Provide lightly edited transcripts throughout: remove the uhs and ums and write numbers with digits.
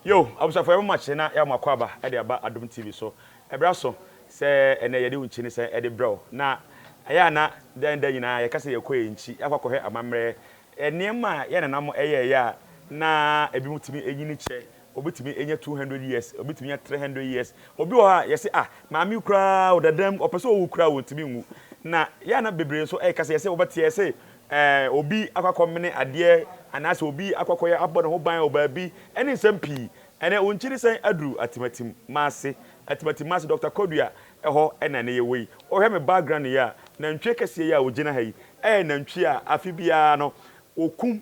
Yo, abusuafo yɛbɛma akye na yɛama akwaaba de aba Adom TV so. Ɛberɛ aso sɛ ɛnnɛ yɛde wo nkyi ne sɛ ɛde brɛ wo. Na ɛyɛ a na dɛn da nyinaa yɛka sɛ yɛkɔ yɛn nkyi akɔ akɔhwɛ amammerɛ, nneɛma a yɛn nananom yɛeɛ a na ebinom tumi nyini kyɛ, obi tumi nya 200 years, obi tumi nya 300 years. Obi wɔ hɔ a yɛse ah maame yi koraa ɔda dam, ɔpɛ sɛ ɔwu koraa ɔntumi nwu. Na yɛ a na bebree nso ɛka sɛ yɛse wobɛte yɛse eh, obi akɔ akɔmene adeɛ anaasɛ obi akɔ akɔyɛ abɔ ne ho ban wɔ baabi ɛne nsɛm pii. Ɛnɛ wo nkyiri sɛn aduru Atimatim Maase, Atimatim Maase Doctor Kodua ɛhɔ ɛna ɛnɛ yɛwɔ yi. Wohwɛ me background yi a, nantwie kɛseɛ yi a ɔgyina ha yi ɛyɛ nantwie a afe biara no wɔkum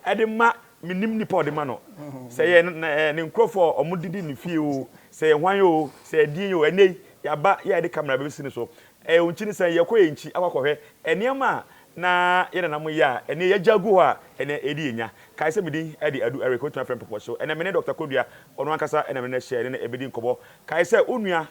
ɛde ma, mennim nipa a ɔde ma no, sɛ ɛyɛ ne nkurɔfoɔ a wɔdidi ne fie oo, sɛ ɛyɛ hwan oo, sɛ ɛyɛ deɛn oo, ɛnɛ yi yɛaba yɛ a yɛde camera bɛsi ne so. Ɛyɛ wo nkyi ne sɛn? Yɛkɔ yɛn nkyi akɔ akɔhwɛ nneɛma a na yɛn nananom yɛ a ɛnnɛ yɛagya agu hɔ a ɛnnɛ ɛredi yɛn nya. Kae sɛ me din de Adu Eric, wobɛtumi afrɛ me Pɔpɔhyew. Ɛnnɛ me ne Dɔkta Kodua, ɔno ankasa na me ne no ahyia, yɛne no ɛbɛdi nkɔmmɔ. Kae sɛ wo nua,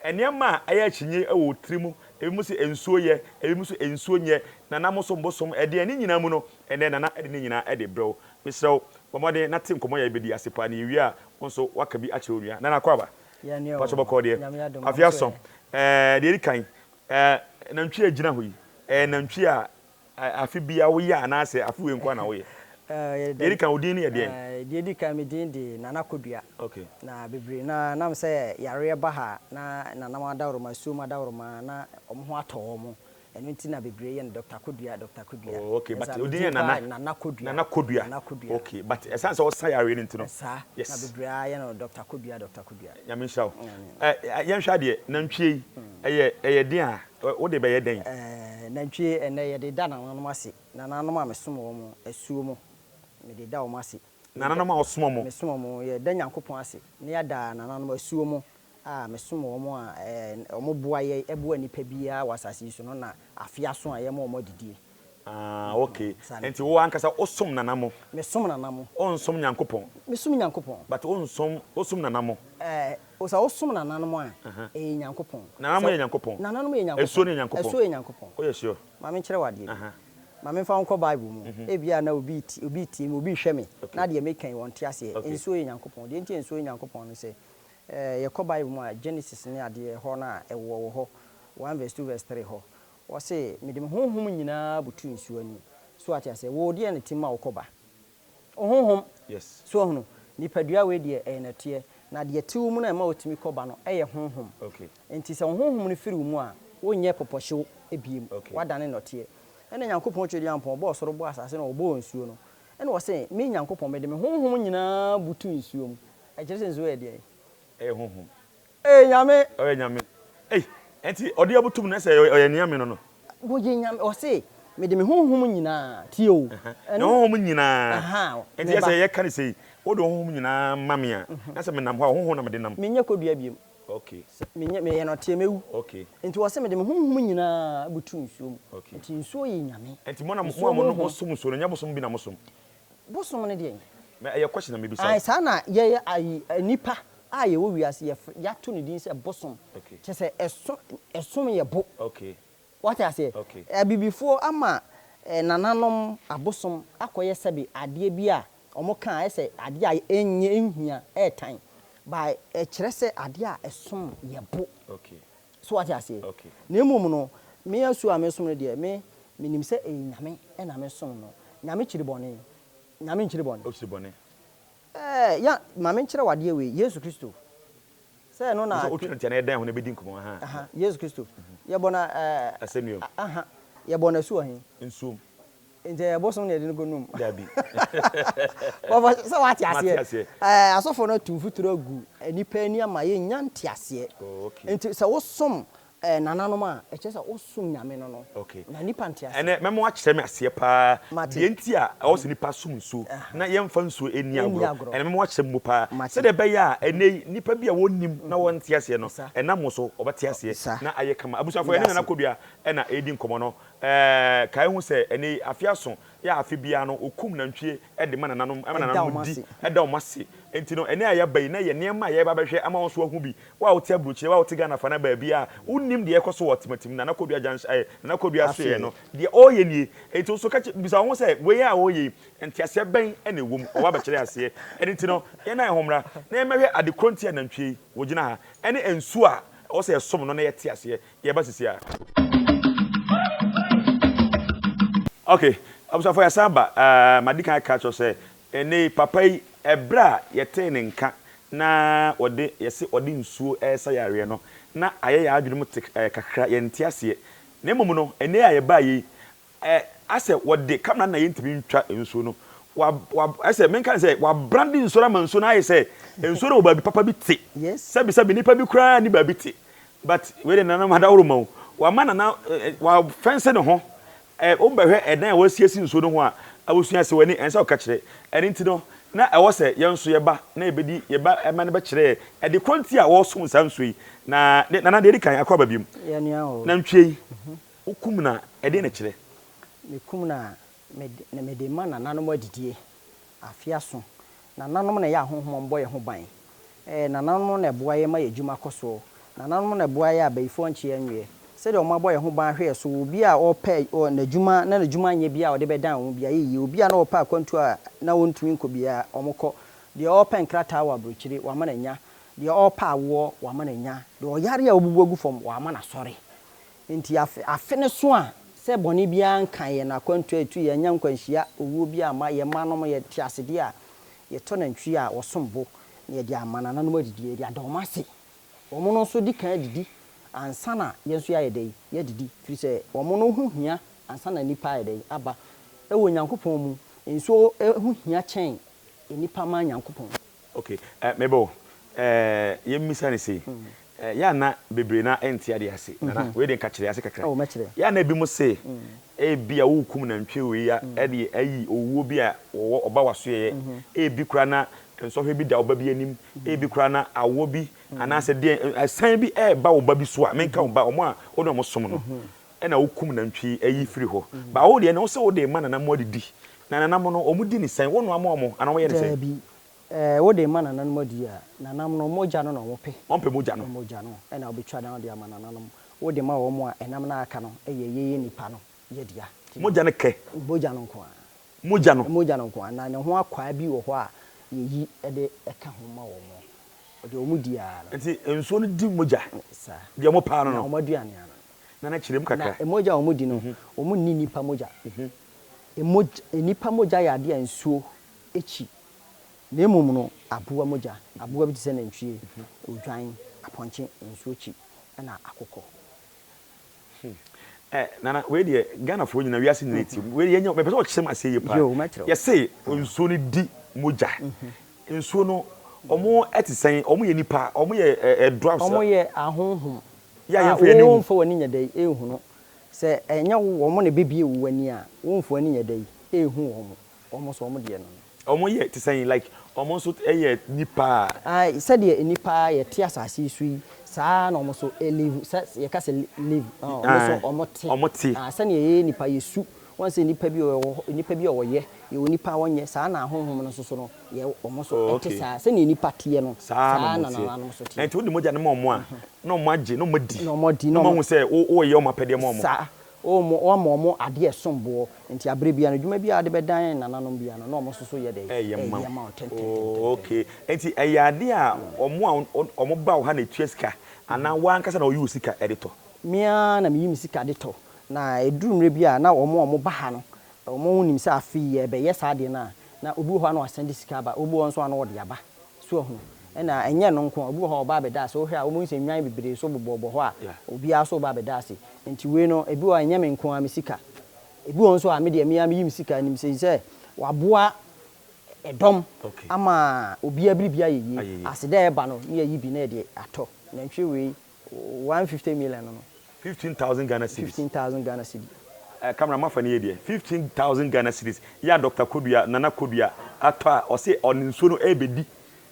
nneɛma a ɛyɛ akyinnye wɔ wo tiri mu, ebinom se nsuo yɛ, ebinom nso nsuo nyɛ, nana mosom bosom, ɛdeɛn, ne nyinaa mu no, ɛnnɛ Nana de ne nyinaa de rebrɛ wo. Mesrɛ wo, bɔ mmɔden na te nkɔmmɔ yi a yɛbɛdi ase paa na yɛwie a, wo nso woaka bi akyerɛ wo nua. Nana Akwaaba. Mpakyɛ bɔkɔɔ deɛ. Afe aso. Ɛɛ deɛ edi kan, ɛɛ nantwie a egyina hɔ yi, ɛyɛ nantwie a afe biara woyɛ anaasɛ afe wei nko ara na woyɛ? Deɛ edi kan, wo din no yɛ deɛn? Deɛ edi kan, me din de Nana Kodua. Okay. Na bebree no ara, nam sɛ yareɛ ba ha a, na nananom adaworoma, asuom adaworoma, na wɔn ho atɔ wɔn. Ɛno nti na bebree yɛ no Doctor Kodua, Doctor Kodua. Oh okay, but wo din yɛ Nana? Nana Kodua. Nana Kodua. Nana Kodua. Okay, but ɛsan sɛ ɔsa yareɛ no nti no. Saa, yes. Na bebree ara yɛ no Doctor Kodua, Doctor Kodua. Nyame nhyira wo. Ɛ yɛnhwɛ adeɛ, nantwie yi, ɛyɛ ɛyɛ den a, wode bɛyɛ dɛn? Ɛɛ nantwie ɛnnɛ yɛde da nananom ase, nananom a mesom wɔn asuo mu, mede da wɔn ase. Nananom a wosom wɔn? Mesom wɔn, yɛda Nyankopɔn ase na yɛada nananom asuo mu a mesom wɔn a wɔboa yɛn, boa nnipa biara wɔ asase yi so no na afe aso a yɛma wɔn adidie. Ah ok, nti wo ankasa wosom Nana mo? Mesom Nana mo. Wonsom Nyankopɔn? Mesom Nyankopɔn. But wonsom, wosom Nana mo? Eh, sɛ wosom nananom a, ɛyɛ Nyankopɔn. Nananom yɛ Nyankopɔn? Nananom yɛ Nyankopɔn. Asuo no yɛ Nyankopɔn? Asuo yɛ Nyankopɔn. Woyɛ sure? Ma menkyerɛ wo adeɛ bi. Ma memfa wo nkɔ Bible mu. Ebia na obi retie, obi retie me, obi rehwɛ me, na deɛ meka yi ɔnte aseɛ. Nsuo yɛ Nyankopɔn. Deɛ nti a nsuo yɛ Nyankopɔn ne sɛ, Yɛkɔ Bible mu a, Genesis ne adeɛ hɔ no a, ɛwɔ wɔ hɔ, one verse two verse three hɔ, ɔse, Mede me honhom nyinaa butu nsuo ani. So wate aseɛ? Wo deɛ na ɛtumi ma wokɔ ba. Wo honhom. Yes. So wahunu? Nipadua wei deɛ, ɛyɛ nɛteɛ. Na deɛ ɛte wo mu no a ɛma wotumi kɔ ba no, ɛyɛ honhom. Okay. Enti sɛ wo honhom no firi wo mu a, wonyɛ pɔpɔhyew bio. Okay. Woadane nɔteɛ. Ɛna Nyankopɔn Twedeampɔn, ɔbɔɔ soro, bɔɔ asase na ɔbɔɔ nsuo no, ɛna ɔse, Me Nyankopɔn, mede me honhom nyinaa butu nsuo mu. Ɛkyerɛ sɛ nsuo yɛ deɛn? Ɛyɛ honhom. Ee Nyame! Ɔyɛ Nyame. Ei! Ɛnti ɔde abutum no ɛsɛ ɔyɛ Nyame no no? Ɔyɛ Nyame. Ɔse, mede me honhom nyinaa, tie o. Ne honhom nyinaa. Ɛnti ɛsɛ yɛka no sei, wode wo honhom nyinaa ma me a, na sɛ menam hɔ a, wo honhom na mede nam. Menyɛ kɔdua biom. Okay. Menyɛ, meyɛ nɔteɛ, mɛwu. Okay. Nti ɔse mede me honhom nyinaa butu nsuo mu. Okay. Nti nsuo yɛ Nyame. Ɛnti mo na, mo a mosom nsuo no, nyɛ bosom bi na mosom? Bosom ne deɛn? Me ɛyɛ question na mebisa wo. Ae saa na yɛyɛ ayi nnipa a yɛwɔ wiase yɛfrɛ yɛato ne din sɛ bosom. Okay. Kyerɛ sɛ ɛso ɛsom yɛ bo. Okay. Wate aseɛ? Okay. Abibifoɔ ama nananom abosom akɔyɛ sɛbe adeɛ bi a wɔn ka a ayɛ sɛ adeɛ a ɛnyɛ ɛnhia ɛɛtan but ɛkyerɛ sɛ adeɛ a ɛsom yɛ bo. Okay. So wate aseɛ? Okay. Na mmom no, me asuo a mesom no deɛ, me, menim sɛ ɛyɛ Nyame na mesom no. Nyame kyiri bɔne. Nyame nkyiri bɔne. Ɔkyiri bɔne. Ɛɛ, ya, ma menkyerɛ wo adeɛ wei, Yesu Kristo, sɛ ɛno na. Sɛ wotwa no tia na yɛdan ho na ɛbɛdi nkɔmmɔ, aha. Aha, Yesu Kristo, yɛbɔ no ɛɛ. Asɛnnua mu. Aha, yɛbɔ no asu wɔ he? Nsuom. Nti ɛyɛ bosom na yɛde no kɔ num. Dabi. Papa sɛ wate aseɛ. Mate aseɛ. Ɛɛ asɔfo no atu mfuturo agu nnipa ani ama yɛnnya nteaseɛ. Oh okay. Nti sɛ wosom ɛɛ nananom a, ɛkyerɛ sɛ wosom Nyame no no. Okay. Na nnipa nte aseɛ. Ɛnɛ mɛma woakyerɛ me aseɛ paa Mate. deɛ nti a ɛwɔ sɛ nnipa som nsuo na yɛmfa nsuo nni Nni agorɔ. agorɔ. Ɛnɛ mɛma woakyerɛ me mu paa Mate. sɛdeɛ ɛbɛyɛ a ɛnɛ yi nnipa bi a wɔnnim na wɔnte aseɛ no Sa. ɛnam wo so wɔbɛte aseɛ Sa. na ayɛ kama. Abusuafoɔ Meda yɛne Nana ase. Kodua na ɛredi nkɔmmɔ no. Ɛɛ, kae hu sɛ ɛnnɛ yi, afe aso. Yɛ a afe biara no wɔkum nantwie de ma nananom, ma Ɛda nananom wɔn di, ase. da wɔn ase. Enti no, ɛnnɛ a yɛaba yi, na ɛyɛ nneɛma a yɛreba abɛhwɛ ama wo nso woahu bi. Wo a wote aburokyire, wo a wote Ghana fa no baabi a wonnim deɛ ɛrekɔ so wɔ Timatim, Nana Kodua Junction, ɛɛ, Nana Kodua Asoɛeɛ Asoɛeɛ. no, deɛ ɔreyɛ nie. Enti wo nso ka kyerɛ, bisa wo ho sɛ, wei a ɔreyɛ yi, nteaseɛ bɛn na ɛwɔ mu? Ɔba abɛkyerɛ aseɛ. Ɛno nti no, yɛn nan ho mmra na yɛmmɛhwɛ ade korɔ nti a nantwie yi, wɔgyina ha, ɛne nsuo a ɛwɔ sɛ yɛsom no na yɛte aseɛ. Yɛba sisi a. Ok, abusuafoɔ yɛasan aba. Ɛɛ, madi kan aka akyerɛ wo sɛ, ɛnnɛ yi, papa yi, ɛberɛ a yɛtee ne nka na ɔde, yɛse ɔde nsuo resa yareɛ no, na ayɛ yɛn adwene mu te ɛɛ kakra, yɛnte aseɛ. Na mmom no, ɛnnɛ yi a yɛbaeɛ yi, Ɛ, asɛ wɔde camera no na yɛntumi ntwa nsuo no. Wa, wa, asɛ menka no sɛ wabrande nsuo no ama nsuo no ayɛ sɛ nsuo no wɔ baabi papa bi te. Yes. Sɛbi sɛbi nipa bi koraa ni baabi te. But wei de nana adaworo ma o. Wama nana, ɛ, wa fɛnse ne ho. Ɛ, wobɛhwɛ ɛdan a wasiesie nsuo no ho a, abusua sɛ w'ani, ɛnsɛ ɔka kyerɛ. Ɛno nti no, na ɛwɔ sɛ yɛn nso yɛba na yɛbɛdi, yɛba ɛma no bɛkyerɛ yɛn ɛde korɔ nti a wɔresom saa nsuo yi. Na, nana deɛ ɛdi kan akɔ aba biom. Yɛnua o. Nantwie yi, Wokum no a, ɛdeɛn na ɛkyerɛ? Mekum no a, mede mede ma nananom adidie. Afe aso. Nananom na ɛyɛ ahonhom a wɔbɔ yɛn ho ban. Ɛɛ, nananom na ɛboa yɛn ma yɛn adwuma kɔ soɔ. Nananom na ɛboa yɛn a abayifoɔ nkye yɛn nweɛ. Sɛdeɛ wɔabɔ yɛn ho ban ahwɛ yɛn so, obi a ɔrepɛ n'adwuma na n'adwuma nyɛ biara a ɔde bɛdan wɔn biara, ɛyɛ yie. Obi a na ɔrepɛ akwantuo a na ɔntumi nkɔ biara, wɔkɔ. Deɛ ɔrepɛ nkrataa wɔ aburokyire, wɔama no anya. Deɛ ɔrepɛ awoɔ, wɔama no anya. Deɛ ɔyare a ɔbubu agu fam, wɔama no asɔre. Enti afe afe no so a, sɛ bɔne biara nka yɛn akwantu a yɛtu, yɛannya nkwanhyia, owuo biara amma, yɛn mma nom, yɛte ase deɛ a, yɛtɔ nantwie a wɔsom bo na yɛde ama nananom adidi, yɛde ada wɔn ase. Wɔn no nso di kan didi ansa na yɛn nso yɛayɛ dɛn? Yɛadidi, ɛfiri sɛ wɔn no ho hia ansa na nnipa ayɛ dɛn? Aba. Wɔ Nyankopɔn mu, nsuo ho hia kyɛn nnipa ma Nyankopɔn. Ok eh meba o eh yɛmmisa no sei eh yɛ a na bebree no ara nte adeɛ ase Nana wei deɛ nka kyerɛ ase kakra Oh mɛkyerɛ. Yɛ a na ebinom se ebia worekum nantwie wei a ɛde ayi owuo bi a wɔwɔ ɔba w'asoɛeɛ ebi koraa na nsɔhwɛ bi da wo ba bi anim ebi koraa na awoɔ bi anaasɛ deɛn asiane bi reba wo ba bi so a menka wo ba wɔn a wo ne wɔn som no ɛna wokum nantwi ayi firi hɔ ba wo deɛ no wose wode rema nananom adidi na nananom no wɔn di ne sɛn wonoa ma wɔn anaa wɔyɛ ne sɛn? Daabi, Ɛɛ, wode ma nananom adi a, nananom no, mogya no na wɔpɛ. Wɔmpɛ mogya no. Mogya no na wobɛtwa na wode ama nananom. Wode ma wɔn a, ɛnam no a aka no yɛ yɛn nnipa no yɛ dea. Nti no. Mogya no kɛ? Mogya no nko ara. Mogya no? Mogya no nko ara. Na ne ho akwaa bi wɔ hɔ a yɛyi de ka ho ma wɔn. Deɛ wɔdi ara no. Nti nsuo no di mogya? Saa. Deɛ wɔpɛ ara no no? Na wɔn aduane ara no. Nana kyerɛ mu kakra. Na mogya a wɔdi no, wɔnni nnipa mogya. Mogya, nnipa mogya yɛ adeɛ a nsuo kyi, na mmom no aboa mogya, aboa bi te sɛ nantwie, odwan, apɔnkye, nsuo kyi, ɛna akokɔ. Hmm. Eh, Nana, wei deɛ Ghanafoɔ nyina wiase nyina ti. Wei deɛ yɛnyɛ, mepɛ sɛ ɔkyerɛ mu aseɛ yie paa. Yo, mɛkyerɛ wo. Yɛse nsuo no di mogya. Nsuo no, ɔmo ɛte sɛn? Ɔmo yɛ nipa? Ɔmo yɛ ɛ ɛ dwarfs? Ɔmo yɛ ahonhom Yɛ a a yɛmfa yɛn ani nhu. womfa w'ani nyɛ dɛn nhu no. Sɛ ɛnyɛ wo wɔn na ɛbɛbue wo ani a, womfa w'ani nyɛ dɛn nhu wɔn. Wɔn nso wɔn deɛ no no. Wɔn yɛ te sɛn like wɔn nso yɛ nipa a. Ae sɛdeɛ nnipa yɛte asase yi so yi saa ara na wɔn nso live sɛ yɛka sɛ live wɔn nso wɔn te. Wɔn te. Ah sɛdeɛ yɛyɛ nnipa yɛsu wɔn sɛ nnipa bi wɔ hɔ nnipa bi a wɔyɛ yɛwɔ nnipa a wɔnyɛ saa na ahonhom no nso so no yɛ wɔn nso ɛte saa sɛdeɛ nnipa teɛ no saa saa na na wɔn teɛ. nananom nso teɛ. Nti wode mogya no ma wɔn a na wɔn agye na wɔn adi Na wɔn adi na na wɔn wɔn. ahu sɛ wo woreyɛ wɔn apɛdeɛ ma wɔn. Saa. Wɔn wɔama wɔn adeɛ a ɛsom boɔ, nti aberɛ biara no, dwuma biara a wode bɛdan nananom biara no, na wɔn nso so yɛ dɛn? Ɛyɛ ma Ɛyɛ ma wo wo. ntɛntɛntɛntɛntɛm. Oh, okay. Nti ɛyɛ adeɛ a wɔn a wɔn ba wo ha na ɛtua sika, anaa wo ankasa na woyi wo sika de tɔ? Me ara na meyi me sika de tɔ. Na ɛduru mmerɛ bi a, na wɔn a wɔba ha no, wɔn nim sɛ afe yi yɛrebɛyɛ saa adeɛ no a, na obi wɔ hɔ a na wasan de sika aba, obi wɔ hɔ nso a na ɔde aba. So wahu? Ɛna ɛnyɛ ɛno nko ara, obi wɔ hɔ a ɔba abɛda ase, wohwɛ a wobɛhu sɛ nnwan bebree nso bobɔbɔ hɔ a obiara nso reba abɛda ase. Nti wei no, ebi wɔ hɔ a ɛnyɛ me nko ara me sika. Ebi wɔ hɔ nso a me deɛ me ara meyi me sika, nim sɛ sɛ waboa ɛdɔm ama obiara biribi ayɛ yie, aseda a ɛba no na yɛayi bi na yɛde atɔ. Nantwie wei, 150 million no no. 15,000 Ghana cedis. 15,000 Ghana cedi. Eh, camera mafa ne yɛ deɛ. 15,000 Ghana cedis. Yɛ a Doctor Kodua, Nana Kodua atɔ a, ɔse ɔne nsuo no ɛrebɛdi.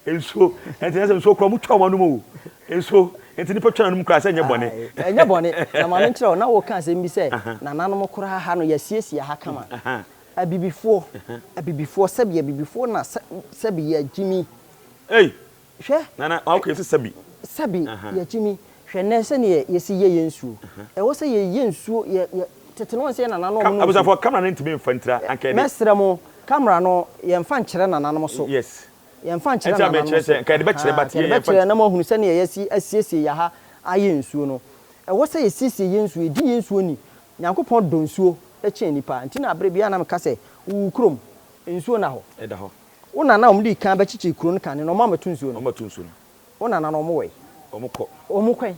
Nsuo. Ɛnti na sɛ nsuo koraa ɔmo twa ɔmo anom o. Nsuo. Nti nipa twa n'anom koraa sɛ ɛnyɛ bɔne. Ae, ɛnyɛ bɔne. Na ma menkyerɛ wo, na woka asɛm bi sɛ, nananom koraa ha no, yɛasiesie ha kama. Abibifoɔ, abibifoɔ, sɛbi abibifoɔ na sɛ, sɛbi yɛagyimi. Ei! Hwɛ. Nana, okay, sɛ sɛbi. Sɛbi yɛagyimi. Hwɛ nnɛ sɛdeɛ yɛsi yɛ yɛn nsuo. Ɛwɔ sɛ yɛyɛ nsuo, yɛ, yɛ, tete no wɔn sɛ yɛn nananom nom nsuo. Abusuafoɔ, camera no ntumi mfa ntira, anka yɛde. Mɛsrɛ mo, camera no, yɛmfa nkyerɛ nananom so. Yes. Yɛmfa nkyerɛ Ɛnti a nananom mekyerɛ so. sɛ, nka yɛde bɛkyerɛ, but Ahaa, yɛn yɛde yɛmfa. bɛkyerɛ na moahunu sɛdeɛ yɛasi asiesie yɛn ha ayɛ nsuo no. Ɛwɔ sɛ yɛsiesie yɛn nsuo, yɛdi yɛn nsuo ni. Nyankopɔn dɔ nsuo kyɛn nnipa. Nti na berɛ biara na meka sɛ, wo wo kurom, nsuo nna hɔ. Ɛda hɔ. Wo nana a wɔdii kan bɛkyekyee kuro no kane no, wɔammɛto nsuo no. Wɔammɛto nsuo no. Wo nana no, wɔwɔ he? Wɔkɔ. Wɔkɔ he?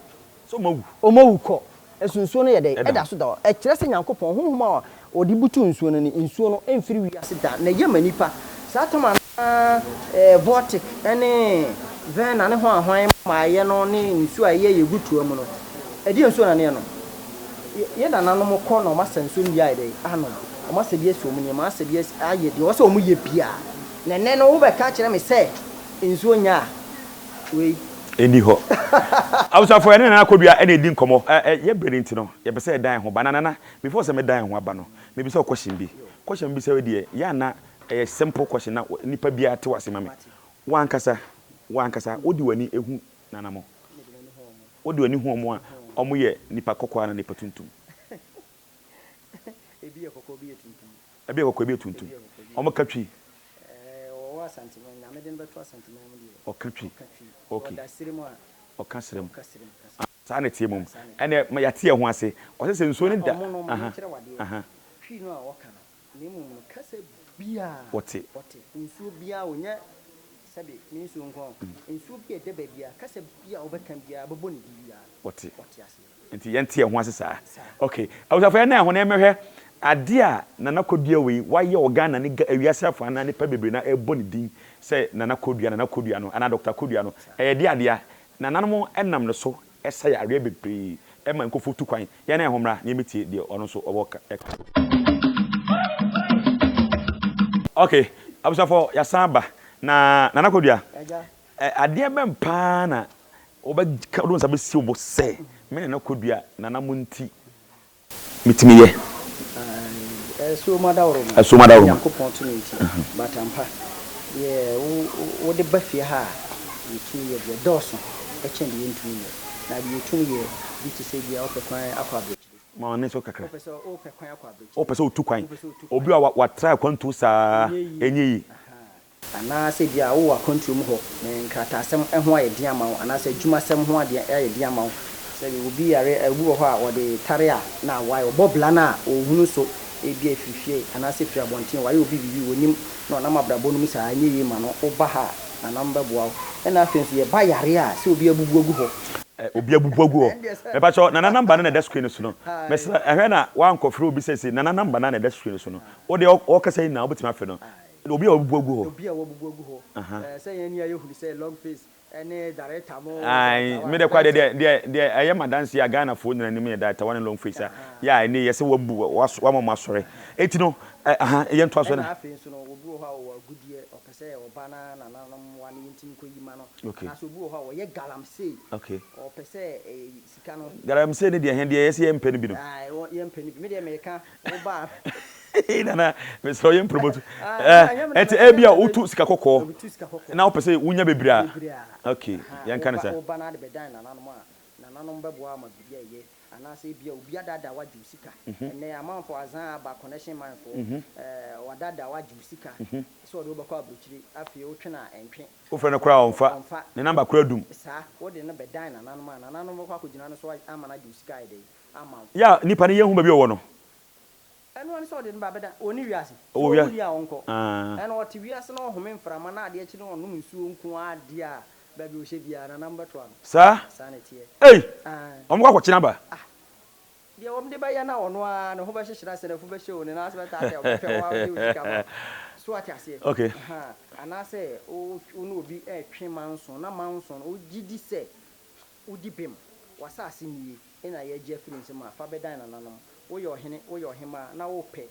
Sɛ wɔawu. Wɔawu kɔ. Nso nsuo no yɛ dɛn? Ɛda so da hɔ. Ɛkyerɛ sɛ Nyankopɔn, Honhom a Ɔde butuu nsuo no no, nsuo no mfiri wiase da, na ɛyɛ ma nnipa. Saa tam a na Vortic ne Verna ne hwan hwan maeɛ no ne nsuo a ɛyɛ yɛgu toa mu no, ɛdeɛn nsuo na na yɛnom? Yɛn nananom kɔ na wɔasa nsuo no bi ayɛ dɛn? Anom. Wɔasa bi asi wɔn nneɛma, asa bi asi, ayɛ deɛ ɛwɔ sɛ wɔyɛ biara. Na ɛnnɛ no wobɛka akyerɛ me sɛ nsuo nyɛ a, wei. Ɛnni hɔ. Abusuafoɔ, yɛne Nana Kodua na ɛredi nkɔmmɔ. Yɛ berɛ no nti no, yɛpɛ sɛ yɛdan yɛn ho ba. Na Nana, before sɛ mɛdan yɛn ho aba no, mebisa wo question bi. Question a mebisa wo yi deɛ, yɛ a na ɛyɛ simple question na nipa biara te wo ase ma me. Wo ankasa, wo ankasa, wode w'ani hu Nana mo? Wode w'ani hu wɔn a wɔyɛ nipa kɔkɔɔ anaa nipa tuntum? Ebi yɛ kɔkɔɔ, ebi yɛ tuntum. Ebi yɛ kɔkɔɔ, ebi yɛ tuntum. Wɔka twi? Wɔwɔ Asanteman, Nyame de no bɛto Asanteman mu deɛ. Ɔka twi. Ɔka twi. Okay. Ɔda serɛ mu a. Ɔka serɛ mu. Ɔka serɛ mu kasa. Saa na ɛteɛ mmom. Ɛnneɛ ma yɛate yɛn ho ase. Ɔse sɛ nsuo no da. Na ɔmo no, ma menkyerɛ wo adeɛ. Twi no a ɔka no, na mmom no, kasa biara. Wɔte. Ɔte. Nsuo biara, ɔnyɛ sɛbe me nsuo nko ara o. Nsuo bi a ɛda baabiara, kasa biara a wobɛka biara, bɛbɔ ne din biara no. Wɔte. Ɔte aseɛ. Nti yɛnte yɛn ho ase saa. Ok. Abusuafo yɛn nan ho na yɛmmɛhwɛ adeɛ a Nana Kodua wei wayɛ wɔ Ghana ne wiase afa na nnipa bebree na ɛrebɔ ne din sɛ Nana Kodua, Nana Kodua no anaa Doctor Kodua no. Ɛyɛ deɛ adeɛ a Nananom nam ne so sa yareɛ bebree ma nkurɔfoɔ tu kwan. Yɛn nan ho mmra na yɛmmɛtie deɛ ɔno nso ɔwɔ ka. Ok. Abusuafo yɛasan aba. Na Nana Kodua, adeɛ bɛn paa na Wobɛka wode wo nsa bɛsi wo bo sɛ, Me nana Kodua, nana mo nti metumi yɛ. Asuo mu adaworoma. Asuo mu adaworoma. Nyankopɔn tumi nti. But ampa, deɛ wode ba fie ha a yɛtumi yɛ deɛ ɛdɔɔso kyɛn deɛ yɛntumi nyɛ. Na deɛ yɛtumi yɛ bi te sɛ ebia wopɛ kwan akɔ aburokyire. Ma w'ani so kakra. Wopɛ sɛ wopɛ kwan akɔ aburokyire. Wopɛ sɛ wotu kwan. Obi a watra akwantuo saa ɛnyɛ yie. Anaasɛ ebia wowɔ akwantuo mu hɔ na nkrataasɛm ho ayɛ den ama wo, anaasɛ adwumasɛm ho adeɛ ayɛ den ama wo. Sɛ obi yare, obi wɔ hɔ a wɔde tare a na awae, ɔbɔ bla no a ɔnhunu so, ebia ɛfiri fie anaasɛ ɛfiri abɔnten, wayɛ obi biribi ɔnnim na ɔnam abrabɔ no mu saa, ɛnyɛ yie ma no, woba ha a nananom bɛboa wo. Ɛna afei nso yɛba yareɛ a, sɛ obi abubu agu hɔ. Obi abubu agu hɔ. Mepakyɛw, Nana number no na ɛda screen no so no. Mesrɛ, ɛhwɛ na woankɔfrɛ obi sɛsei, Nana number no ara na ɛda screen no so no. Wo deɛ ɔɔkasa yi nyinaa wobɛtumi afrɛ no. Obi a wabubu agu hɔ. Obi a wabubu agu hɔ. Sɛ yɛn ani a yɛhunu sɛ long face ne director mo. Ae, me de kwa deɛ deɛ deɛ deɛ ɛyɛ m'adanseɛ a Ghanafoɔ nyinaa nim yɛ director one ne long face a yɛ a ɛnɛ yɛ sɛ wabu wama mo asɔre. Eti no aha yɛn to aso na. Ɛna afei nso no obi wɔ hɔ a ɔwɔ agudeɛ ɔpɛ sɛ ɔba na nananom mmoa no yɛntumi nkɔ yi ma no. Okay. Anaasɛ obi wɔ hɔ a ɔyɛ galamsey. Okay. Ɔpɛ sɛ sika no. Galamsey ne deɛ hɛn deɛ yɛsɛ yɛmpɛ no bi no. Ae, yɛmpɛ no bi. Me deɛ meka woba a. Nana, mesrɛ wo yɛn promote. Ɛnti ebi a wotu sika kɔkɔɔ na wopɛ sɛ wonya bebree a. Okay, yɛnka no saa. Woba na ade bɛdan nananom a, nananom bɛboa ama biribi ayɛ. Anaasɛ ebi a obi adaadaa wo agye wo sika. Ɛnnɛ amanfoɔ azan aba connection man foɔ, wadaadaa wo agye wo sika sɛ ɔde wo bɛkɔ abrokyire, afei wotwe no a ɛntwe. Wofrɛ no koraa a ɔmfa, ne number koraa dum. Saa, wode no bɛdan nananom a, nananom bɛkɔ akɔgyina no so ama no agye wo sika ayɛ dɛn? Ama wo. Yɛ a nipa no yɛnhu baabi a ɔwɔ no. Ɛno ara ne sɛ ɔde no ba bɛda, ɔnni wiase. Sɛ Ɔwɔ ɔwu wiase. deɛ a ɔnkɔ. Aah. Ɛna ɔte wiase na ɔhome mframa na adeɛ kye na ɔnom nsuo nko ara deɛ a, baabi a ɔhyɛ biara nananom bɛtoa no. Saa? Saa na ɛteɛ. Ei! Aah. Wɔn kɔ akɔkye no aba. Ah! Deɛ wɔn de bɛyɛ no a ɔno ara ne ho bɛhyehye no ase, n'afu bɛhyɛ o, ne nan ase bɛtaataa, ɔbɛpɛ wo ara wode wo sika ma. So wate aseɛ? Okay. Ahaa. Anaasɛ wo wo ne obi retwe manso na manso no wogye di sɛ Wodi bem, w'asase nie na yɛagye afiri wo nsam a, fa bɛdan nananom. Woyɛ ɔhene, woyɛ ɔhemmaa, na wopɛ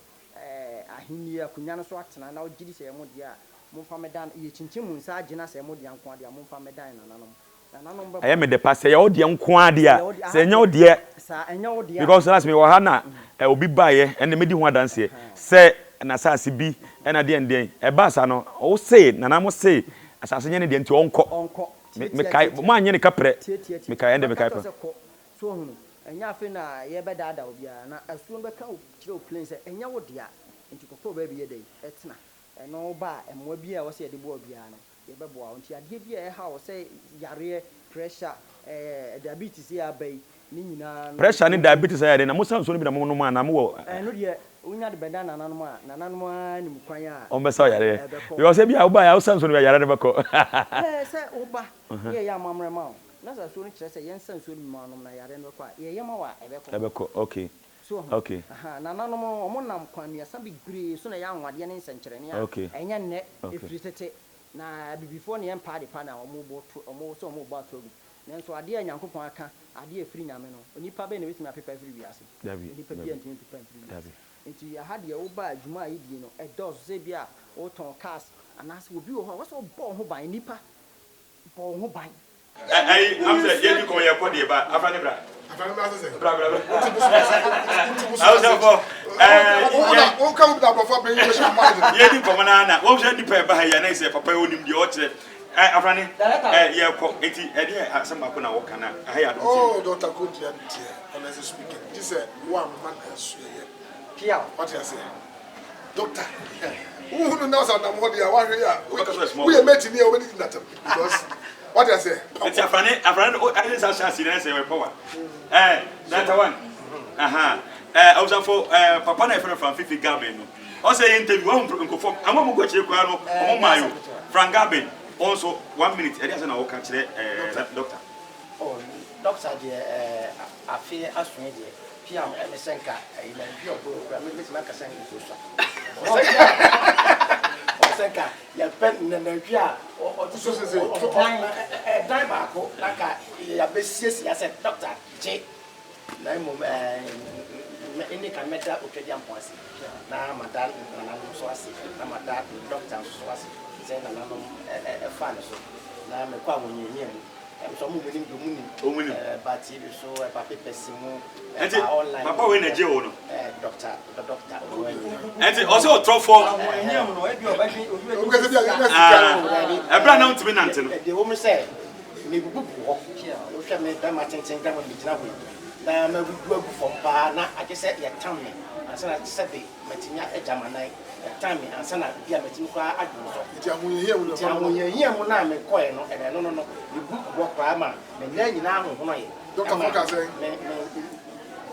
ahennie akonnwa no so atena, na wogye di sɛ ɛyɛ mo dea a, momfa mmɛdan, yɛkyinkyim mo nsa agye no asɛ ɛyɛ mo dea nko ara deɛ a, momfa mmɛdan nananom. Nananom bɛboa Ɛyɛ me dɛ paa, sɛ ɛyɛ wo deɛ nko ara deɛ a, sɛ ɛnyɛ wo deɛ, Saa, ɛnyɛ wo deɛ a. because last mewɔ ha na obi baeɛ, ɛnde mɛdi ho adanseɛ, sɛ. n'asase bi ɛna deɛn deɛn. Ɛbaa saa no, wo se, Nana mo se asase nyɛ ne deɛ nti ɔnkɔ. Ɔnkɔ. Me, Tiatia, mekae, tiatia. mo anyɛ ne kaprɛ. Tiatia, tiatia. Mekae, ɛnde Maka mekae kyerɛ wo pa. sɛ kɔ. So wahunu? Ɛnyɛ afei na yɛbɛdaadaa obiara. Na asuo no bɛka wo kyerɛ wo plain sɛ ɛnyɛ wo dea. Nti kɔpɛ wo baabi yɛ dɛn? Tena. Ɛno woba a, mmoa biara a ɛwɔ sɛ yɛde boa wo biara no, Yɛbɛboa wo. Nti adeɛ bi a ɛha wo sɛ yareɛ, pressure, ɛɛ diabetes yi a aba yi, ne nyinaa no. Pressure ne diabetes ayɛ dɛn na mo sa nsuo no bi na mo nom anaa mo wɔ. Ɛno deɛ wo nya de bɛda nananom a, nananom ara nim kwan a. Wɔn bɛsa wo yareɛ. Ɛbɛkɔ. Because ebia wo baeɛ a wo sa nsuo no bi a yareɛ no bɛkɔ. Ɛɛ sɛ wo ba na yɛyɛ amammerɛ ma wo na sɛ nsuo no kyerɛ sɛ yɛnsa nsuo no bi ma wo nom na yareɛ no bɛkɔ a, yɛyɛ ma wo a ɛbɛkɔ. Ɛbɛkɔ okay So wahu? okay. Ahaa, nananom no, wɔnam kwan mmiɛnsa bebree so na ɛyɛ anwanwadeɛ ne nsɛnkyerɛnne a Okay. ɛnyɛ nnɛ, Okay. ɛfiri tete. Na abibifoɔ ne yɛmpɛ ade pa na wɔbɔ to, wɔn sɛ wɔrebɔ ato agu. Nanso adeɛ a Nyankopɔn aka, adeɛ a ɛfiri Nyame no, onipa bɛn na ɛbɛtumi apepa afiri wiase? Dabi, Onipa dabi, biara ntumi mpepa mfiri wiase. dabi. Nti ɛha deɛ woba a, dwuma a yɛdie no, ɛdɔɔso. Sɛ ebia wotɔn cars, anaasɛ obi wɔ hɔ a, ɛwɔ sɛ wobɔ wo ho ban, nnipa, bɔ wo ho ban. Ɛyi am sɛ yɛ di kɔn yɛ kɔ deɛ ba afa ne bra. Afa ne bra sɛ sɛ. Bra bra bra. Wotu bosom ase. Wotu bosom ase. Awusafo ɛɛ yɛ. Wo ka wo na aborɔfo abɛn yi bɛhyɛ ɔmo ayɛ. Yɛ di nkɔmɔ naa na wɔn sɛ nipa ɛba ha yi anayɛ sɛ papa yi onim deɛ ɔkyerɛ ɛ afa ne ɛ yɛ kɔ eti ɛdeɛ asɛm baako na wɔka na ɛha yɛ adum ti. Oh Doctor Kodua deɛ honestly speaking gye sɛ wo amma no asuaeɛ. Piaw. Wate aseɛ. Doctor wo hunu na sɛ ɔnam hɔ deɛ a wahwɛ yi a Wobɛka sɛ small woyɛ boy. mate ni a wobɛdidi natam because wate aseɛ. Nti afrane afrane no ɛne nsa hyɛ ase na ɛsɛ ɛyɛ power ɛɛ data one aha ɛɛ awusafo ɛɛ papa na yɛfrɛ no Frank Fifi Gabin no ɔsɛ yɛ interview wɔn nkurɔfoɔ àwọn mu kɔ akyire koraa no wɔn maa yo Frank Gabin wɔn nso one minute ɛde asɛ na wɔka kyerɛ ɛɛ doctor. Oh doctor deɛ ɛɛ afe aso yi deɛ piam ɛne sɛ nka ɛyi nantwi ɔboro kura mi betumi aka sɛ nsuo sua ɔsɛ nka yɛpɛ nantwi a ɔte sɛ ɔdan ɛdan baako na nka yɛabɛsiesie asɛ doctor gye na mmom ɛɛ ɛne ka mɛda otwadiampɔn ase na mada nananom nso ase na mada doctor nso so ase sɛ nananom ɛfa ne so na mekɔ ahohiahia mu. Ɛm sɛ ɔmo nim deɛ ɔmo nim. Ɔmo nim. Ɛba TV so, ɛba papers mu, Ɛnti ɛba online. papa wei na ɛgye wo no? Ɛɛ doctor, doctor ɔno ayi. Ɛnti ɔsɛ ɔtrɔfoɔ. Ahohiahia mu no, ebi ɔbɛdwen, obi bɛdwen Obi kasa bi a yɛnya sika. Ah, ɛberɛ a na wontumi nante no. Deɛ ɛwɔ mu sɛ mebubu gu hɔ. Wohwɛ me bɛrima tenten grama megyina hɔ yi, na mabubu agu fam paa na agye sɛ yɛtam me ansa na sɛbe matumi agya m'anan. Ɛtan me ansa na bi a matumi koraa adwene so. Nti ahohiahia mu na Nti ɛhɔ no. ahohiahia mu no a mekɔɛ no, ɛna ɛno no no, me book bɔ koraa ma me nan nyinaa hohonoeɛ. Dɔktafoɔ Ɛma kaa sɛn? me, me,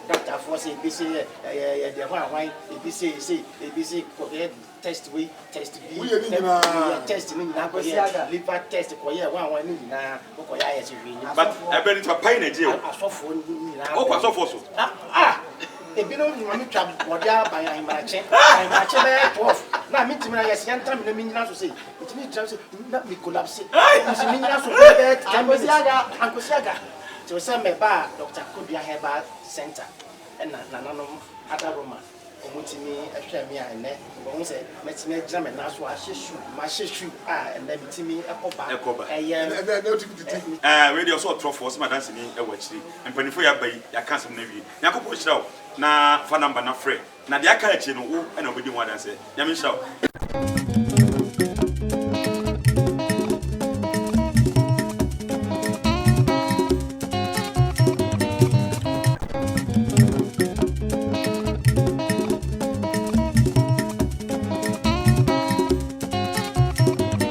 dɔktafoɔ sɛ ebi se yɛ, ɛyɛ, yɛ deɛ hwan hwan, ebi se sei, ebi se kɔyɛ test wei, test bi, Woyɛ ne tɛ, nyinaa? meyɛ test no nyinaa Akwasi kɔyɛ Aga. liver test, kɔyɛ hwan hwan ne nyinaa, wokɔyɛ ayɛ sɛ hwee nnim. But ɛbɛ no nti papa yi na ɛgyee wo? Asɔfoɔ no nyinaa Wokɔ bɛn. asɔfoɔ so? Ah, ah! Ebinom ma me twa bɔde aban ahemakye, ahemakye bɛyɛ 12 na mentumi na yɛsɛ yɛntra me na menyina so sei, metumi gyina so na me collapse, nti menyina so bɛyɛ 10 minutes, ankosi aga, till sɛ mebaa Doctor Kodua Herbal Center ɛna nananom adaworoma wɔtumi hwɛɛ me a ɛnɛ wɔhu sɛ mɛtumi agyina me nan so a mahyɛ shoe a ɛnɛ metumi kɔ ba ɛyɛ. Ɛnɛ ɛnɛ wotumi didi. Ɛɛ wei deɛ ɔsɛ ɔtorɔfoɔ ɔsɛ madanseni wɔ akyiri mpaninfoɔ yi aba yi yɛaka asɛm no awie Nyankopɔn nhyira wo na fa number na frɛ na deɛ aka akyire no wo na wobɛdi ho adanseɛ Nyame nhyira wo.